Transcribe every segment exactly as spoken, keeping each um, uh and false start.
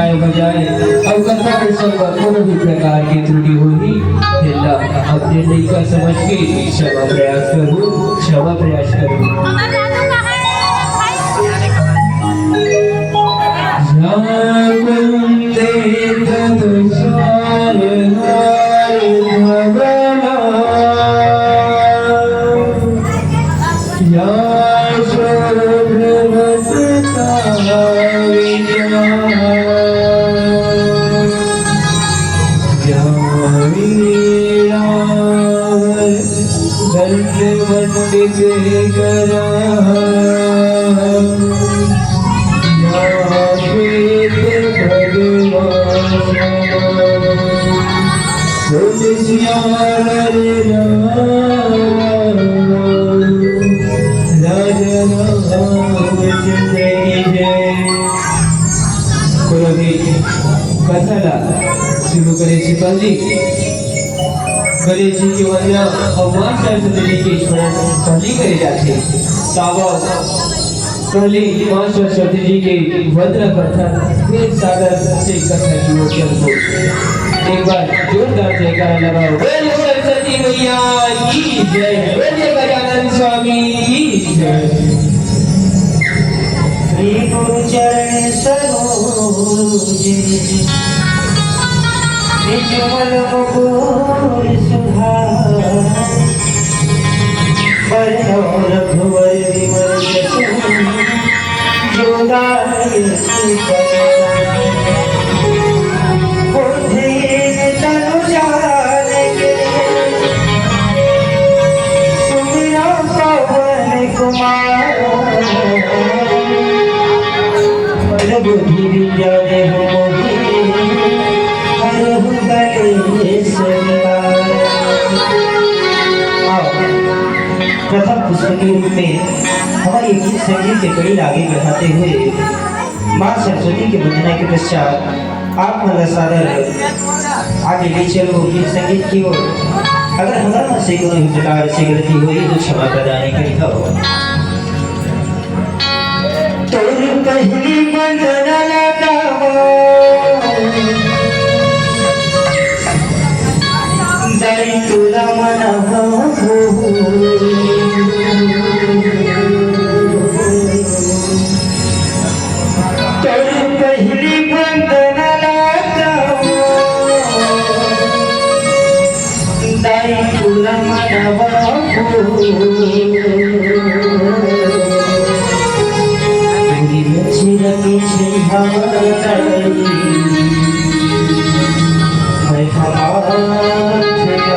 गाए बजाए अउ कथा के संग कोनो भी प्रकार के त्रुटि होही, तेला अपने लइका समझ के क्षमा प्रयास करू, क्षमा प्रयास करू। या कुंदे तदुषार हार धवला, या शोभवसता विद्या, या वीणा दंडवत के करा, या श्वेत भगवान तुलसियार राम, राजा रामचंद्र की जय। कोनो भी कथा ला शुरू करे से पहले गणेश जी के वंदना अउ माँ सरस्वती जी के स्मरण पहली करे जाथे। तावा पहली माँ सरस्वती जी के वंदना करथन, फिर सादर से कथा की ओर चलबो। एक बार जोरदार जयकारा लगाओ, बोल सरस्वती मैया की जय, बोलिए गजानन स्वामी की जय। श्री गुरु चरण सरोज रज, निज मल मुकुर सुधार। बरनउँ रघुवर विमल जसु, जो दायक फलदायक। बुद्धिहीन तनु जानिके, सुमिरउँ पवन कुमार। रघुवीर जाने हो मोहि, हरहु कलेस निवार। आओ, प्रथम पुष्प के रूप में हमर ये गीत संगीत के कड़ी ला आगे बढ़ाते हुए माँ सरस्वती के वंदना के पश्चात आप मन ला सादर आगे ले चलबो गीत संगीत की ओर। अगर हमर मन से कोनो भी प्रकार से गलती होही तो क्षमा प्रदान करिहव। तोर पहली वंदना लगावो, दाई तोला मनावो। तोर पहली वंदना लगावो, दाई तोला मनावो। पूरी रचना के छैहा दाई, मैं हमार ठेका।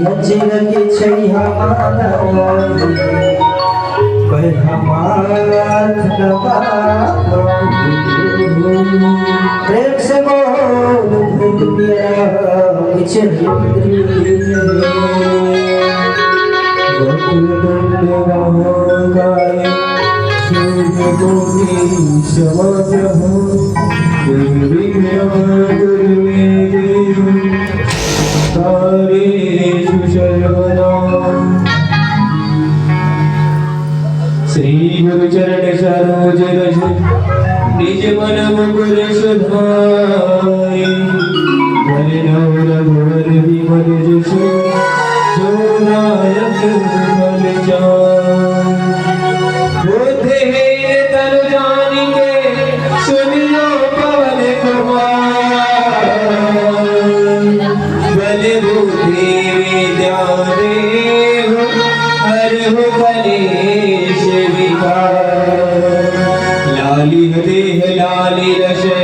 अचरज छइहा माला, पर हमार नवा। प्रेम से बोल भैया, कुछ वक्रतुंड महाकाय, सूर्यकोटि समप्रभ, निर्विघ्नं कुरु मे देव, कार्येषु सर्वदा। श्री गुरु चरण सरोज रज, निज मन मुकुर सुधारि। वरनउँ रघुवर विमल जसु, जो नायक फल पावै। बुद्धिहीन तनु जानिके, सुनियो पवन कुमार। बल बुद्धि विद्या देहु, हरहु कलेश विकार। लालिह देह लालि लसै,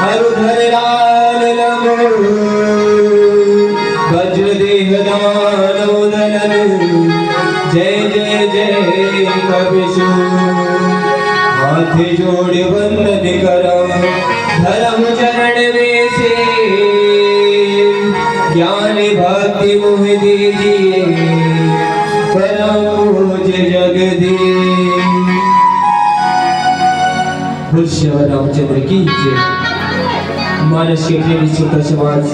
हरु धर लाल लंगोट। वज्र देह दानव दलन, जय जय जय कपि सूर। हाथ जोड़ वंदन करौं, धरम चरण में से, ज्ञान भक्ति मोहि दीजिए, परम पूज्य जगदीश। बोल सियावर रामचंद्र की जय। मानस के प्रेमी श्रोता समाज,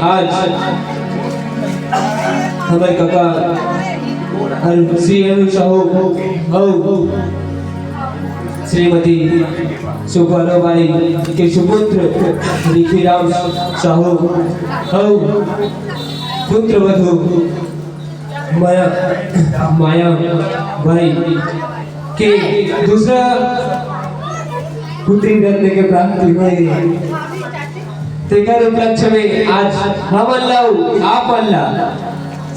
आज हमर कका अरु-, श्री अरुण साहू अउ श्रीमती सुपर्णा बाई के सुपुत्र रिखीराम साहू अउ पुत्र वधू माया, माया बाई के दूसरा पुत्री रत्न के प्राप्ति होए हे। तेकर उपलक्ष्य में आज हमन ला अउ आप मन ला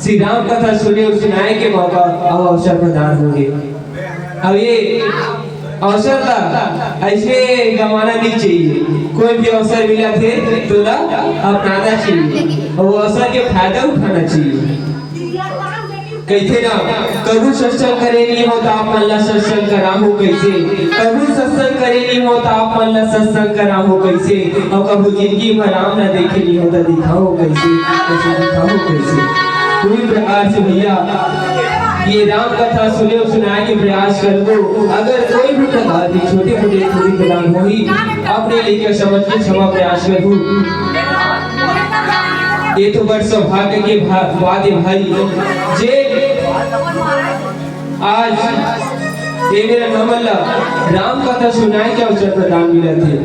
श्री राम कथा सुने अउ सुनाए के मौका अउ अवसर प्रदान होगे। अब ये अवसर ला ऐसे गंवाना नहीं चाहिए। कोई भी अवसर मिला थे तो ला अपनाना चाहिए और वो अवसर के फायदा उठाना चाहिए। कहिथे ना, कभू सत्संग करे नहीं हो त आप मन ला सत्संग कराहूं कइसे? कभू सत्संग करे नहीं हो त आप मन ला सत्संग कराहूं कइसे? अउ कभू जिंदगी भर राम ला देखे नहीं हो त दिखाहूं कइसे? कइसे दिखाहूं कइसे? पूरी प्रकार से भैया ये राम कथा सुने अउ सुनाए के प्रयास करबो। अगर कोई भी प्रकार की छोटी मोटी त्रुटि प्रदान होही, अपने लेकर समझ के क्षमा प्रयास करहूं। ये तो बड़ सौभाग्य के भा-, बात हे भाई, जे आज ये मेर हमन ला राम कथा सुनाए के अवसर प्रदान मिलत हे।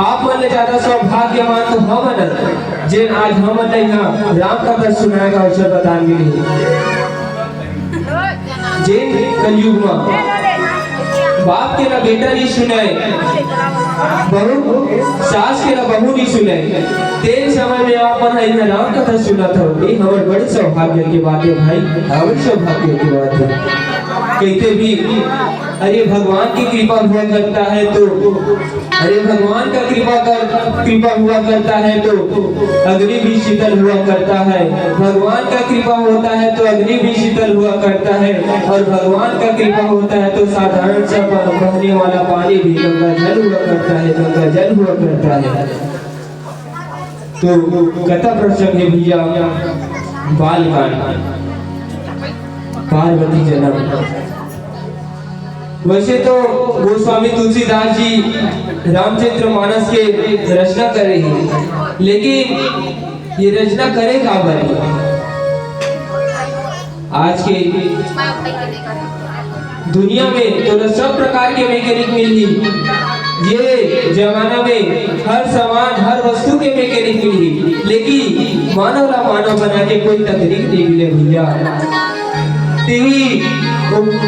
आप मन ले ज्यादा सौभाग्यवान तो हमन हन, जे आज हमन ला यहाँ राम कथा सुनाए के अवसर प्रदान मिले हे। जेन कलयुग म बाप के ना बेटा नहीं सुनाए, बहू, सास के ना बहू नहीं सुनाए, तेन समय में आप मन ह इहाँ राम कथा सुनत हव। ये हमर बड़े सौभाग्य के बात हे भाई, बड़े सौभाग्य के बात हे। कहते भी, अरे भगवान की कृपा हुआ करता है तो अरे भगवान का कृपा कर, कृपा हुआ करता है तो अग्नि भी शीतल हुआ करता है। भगवान का कृपा होता है तो अग्नि भी शीतल हुआ करता है, और भगवान का कृपा होता है तो साधारण सा ब-, बहने वाला पानी भी गंगा जल हुआ करता है, गंगा जल हुआ करता है। तो कथा प्रसंग हे भैया, बालकांड, पार्वती जनम। वैसे तो गोस्वामी तुलसीदास जी रामचरित मानस के रचना करे हे, लेकिन ये रचना करे काबर हे? आज के दुनिया में तोला सब प्रकार के मैकेनिक मिलही। ये जमाना में हर सामान, हर वस्तु के मैकेनिक मिलही, लेकिन मानव ला मानव बना के कोई तकनीक नहीं मिले भैया। तिही उ-,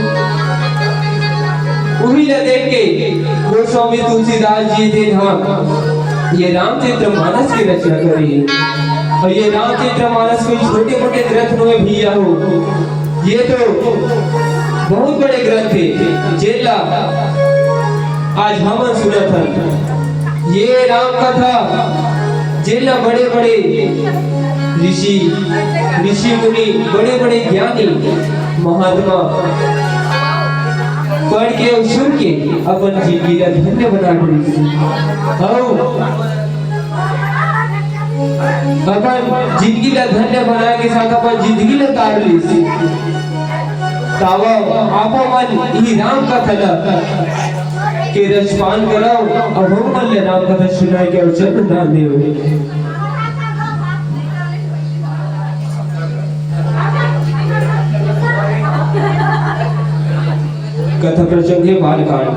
उही ला देख के गोस्वामी तुलसीदास जी देन हा ये रामचरित मानस के रचना करे हे। और ये रामचरित मानस कोई छोटे मोटे ग्रंथ नोहे भैया हो, ये तो बहुत बड़े ग्रंथ हे, जेला आज हमन सुनत हन। ये राम कथा जेला बड़े बड़े ऋषि, ऋषि मुनि, बड़े बड़े ज्ञानी महात्मा पढ़ के अउ सुन के अपन जिंदगी ला धन्य बना डरिस। अउ अपन जिंदगी ला धन्य बनाए के साथ अपन जिंदगी ला तार लिस। तावा आपो मन इही राम कथा ला के रसपान करव, अउ हमन ला राम कथा सुनाए के अवसर प्रदान देव। कथा प्रसंग हे बालकांड।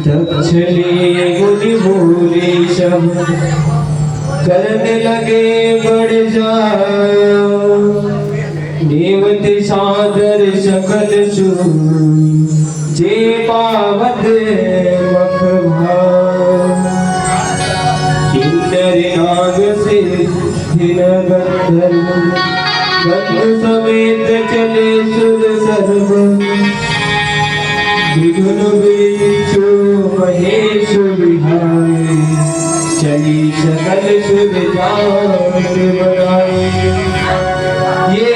दक्ष ले मुनि बोले सब, करन लगे बड़ जाओ। नेवत सादर सकल सुर, जे पावत मख भाव। किन्नर नाग सिद्ध नर गंधर्व, गंध समेत चले सुर सर्व। विघ्न बिच्छू महेश विहारी, चली सकल सुर जात बढ़ाई। ये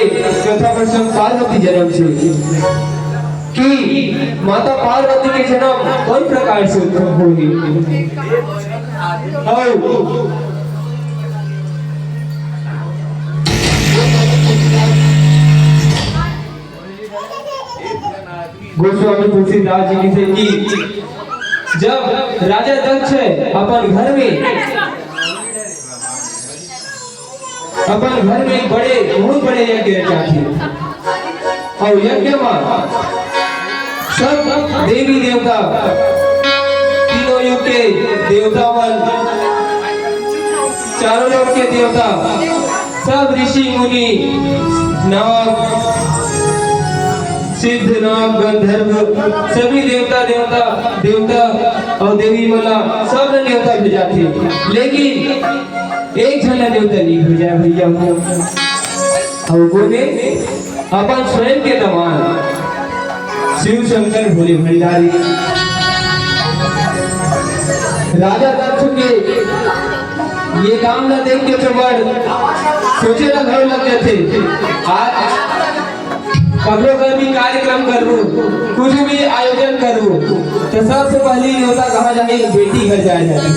कथा प्रसंग पार्वती जनम से कि माता पार्वती के जनम कोन प्रकार से होही। अउ गोस्वामी तुलसीदास जी कहिथे कि जब राजा दक्ष ह अपन घर में अपन घर में एक बड़े, बहुत बड़े यज्ञ रचाथे। अउ यज्ञ म सब देवी देवता, तीनों युग के देवता मन, चारों लोक के देवता, सब ऋषि मुनि, नाग, सिद्ध नाग, गंधर्व, सभी देवता, देवता, देवता अउ देवी मन ला सब ला नेवता भेजाथे। लेकिन एक झन ला नेवता नहीं भेजा भैया हो। अउ कोने अपन स्वयं के दमाद शिव शंकर भोले भंडारी। राजा दक्ष के ये काम ला देख के तो बड़ सोचे ला घर लग जाथे। आज ककरो घर भी कार्यक्रम करबो, कुछ भी आयोजन करबो, तो सबसे पहली नेवता कहाँ जाही? बेटी घर जाए जाए।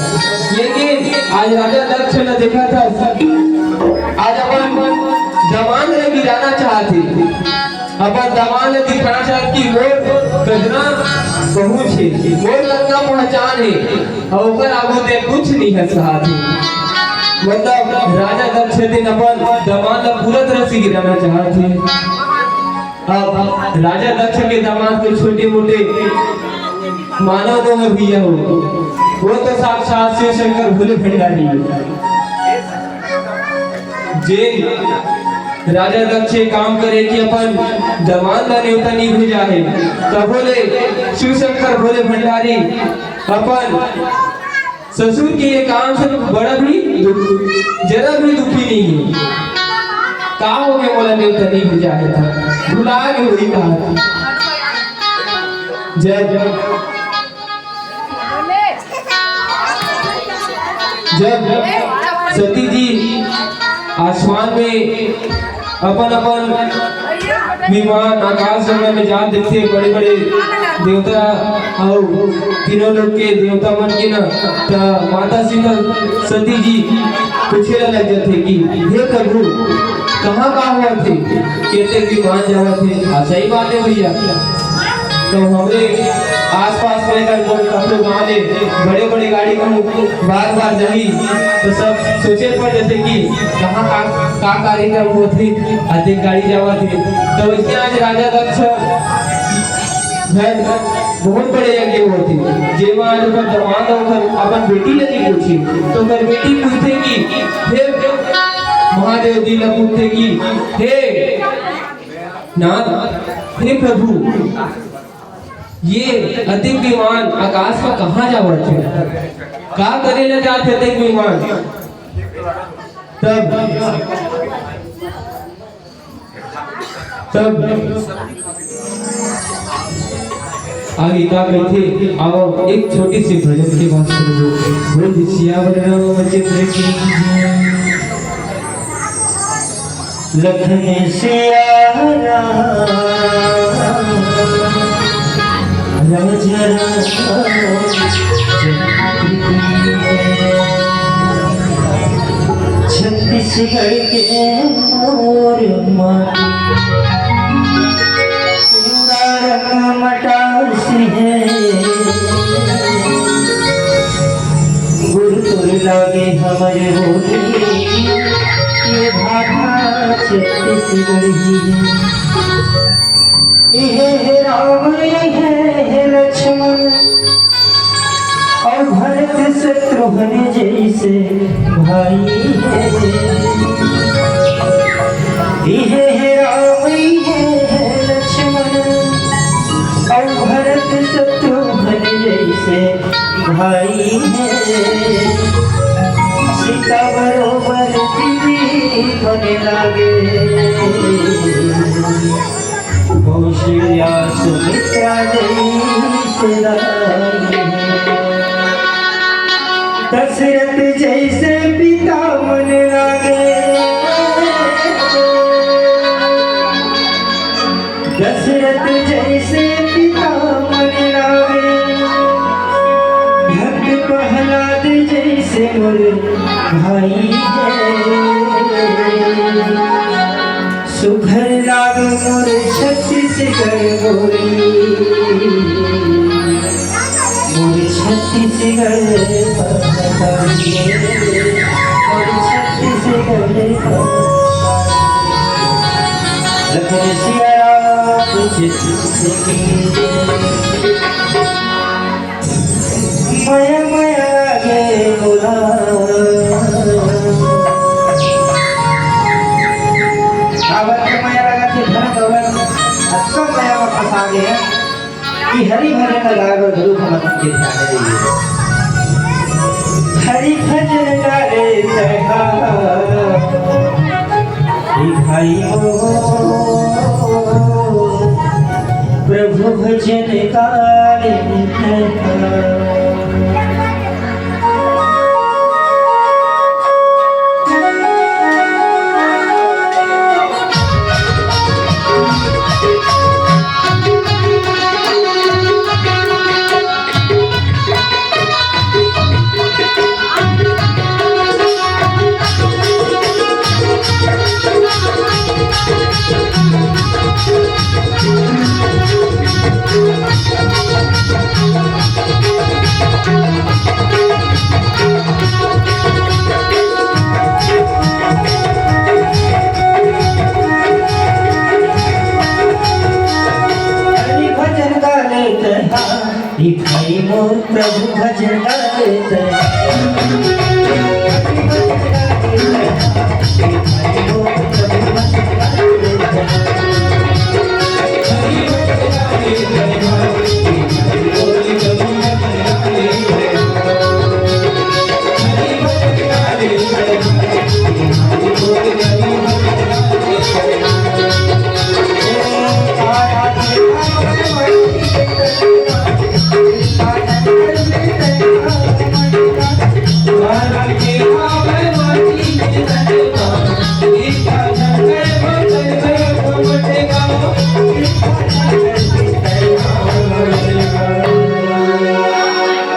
लेकिन आज राजा दक्ष ने देखा था, आज अपन दमाद ला गिराना चाहथे, अपन दमाद ला दिखाना चाहथे कि मोर कतना पहुँच हे, मोर कतना पहचान हे, अउ ओकर आगू ते कुछ नहीं है साथ। मतलब राजा दक्ष दिन अपन दमाद ला पूरा तरह से गिराना चाहथे। अब राजा दक्ष के दमाद के छोटे मोटे मानव दोह भैया हो, वो तो साक्षात शिव शंकर भोले भंडारी। जे राजा दक्ष ये काम करे कि अपन दमाद ला नेवता नहीं भेजा हे, तभो ले शिव शंकर भोले भंडारी अपन ससुर के ये काम से बड़ा भी दुख, जरा भी दुखी नहीं है। का हो गया, मोला नेवता नहीं भेजा हे था, भुला गे होही कहा। जब जब सती जी आसमान में अपन अपन विमान आकाश गंगा में जात देखथे, बड़े बड़े देवता अउ तीनों लोक के देवता मन के ना, त माता सीता सती जी पूछे ला लग जाथे कि हे प्रभु, कहाँ का होवत हे, केते विमान जावत हे। आ, सही बात है भैया, तो हमरे आसपास में अगर कोई कखरो गाँव ले बड़े-बड़े गाड़ी कहूँ बार-बार जाही, तो सब सोचे पड़ जाथे कि कहाँ का, का कार्यक्रम होथे, अधिक गाड़ी जावत हे। तो वैसे आज राजा दक्ष घर बहुत बड़े यज्ञ होथे, जेमा आज ओकर दमाद ओकर अपन बेटी ल नहीं पूछे, तो ओकर बेटी पूछथे कि हे महादेव जी ल पूछथे कि हे नाथ, हे प्रभु, ये अतिक विमान आकाश में कहाँ जावत हे? का करे ला जात हे अतिक विमान? तब, तब आगे का कहिथे? आओ, एक छोटी सी भजन के बाद शुरू हो। बोल सियावर रामचंद्र की जय। लखन सिया राम, राजा राम, छत्तीसगढ़ के मोर माटी, पूरा रंग मटासी है। गुरु तोर लागे हमर होली, ये भाखा छत्तीसगढ़ी है। इहे हे राम, इहे हे लक्ष्मण, अउ भरत शत्रुघ्न जैसे भाई है। इहे हे राम, इहे हे लक्ष्मण, अउ भरत शत्रुघ्न जैसे भाई है। सीता बरोबर दीदी बने लागे, कौशल्या सुमित्रा जैसे रानी, दशरथ जैसे पिता मन लागे। दशरथ जैसे पिता मन लागे, भक्त प्रहलाद जैसे मोर भाई है। सुघर लाग मोर छत्तीसगढ़ बोली, मोर छत्तीसगढ़ पहाड़ी, मोर छत्तीसगढ़ पहाड़ी। लखन सिया राम चित की जय। मया मया लागे मोला। काबर के मया लागत हे, धन दौलत अतका मया म फंसा गे हे कि हरि भजन गाए बर गुरु भगवान के ध्यान रहिए। हरि भजन गाए तैहा, ए भाई मोर, प्रभु भजन गाए तैहा। हरि भजन गाए तैहा, ए भाई मोर प्रभु भजन गाए तैहा।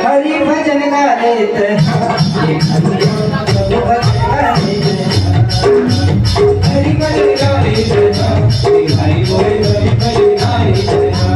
हरि भजन गाए तैहा, हरि भजन गाए तैहा।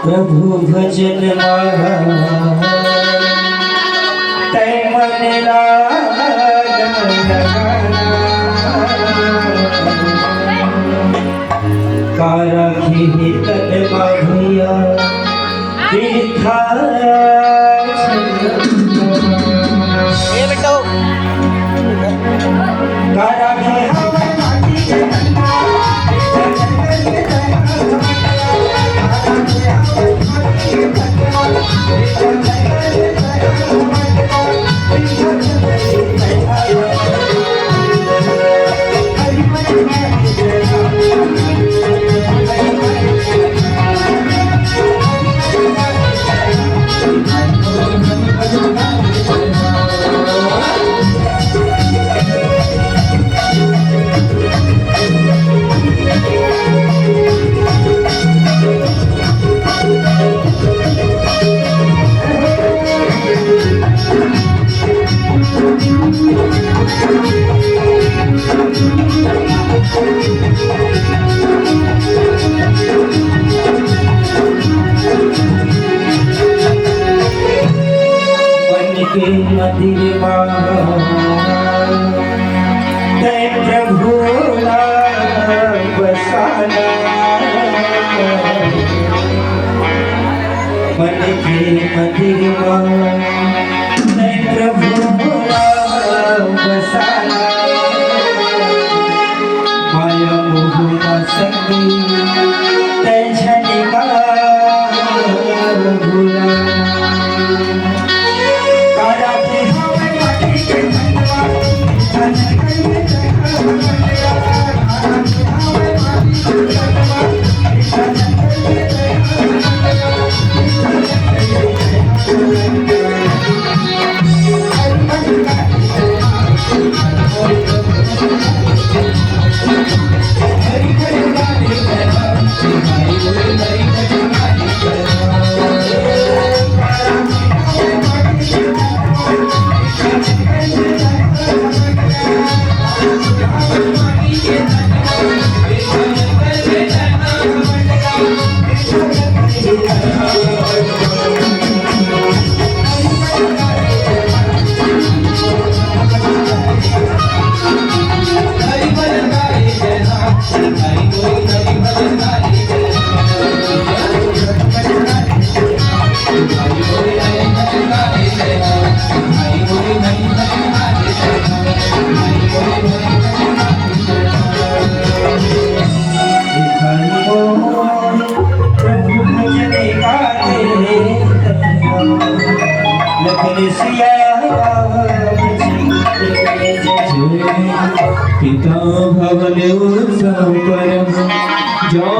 प्रभु भजन मा तै मन लाग लगाना। का राखे हे तन मा भैया बिरथा। ए बेटो। का राखे हवय माटी के मन के मंदिर मा तै प्रभु ला बसाना। मन के मंदिर मा तै प्रभु ला बसाना। माया पिता भवन उत्सव परम जो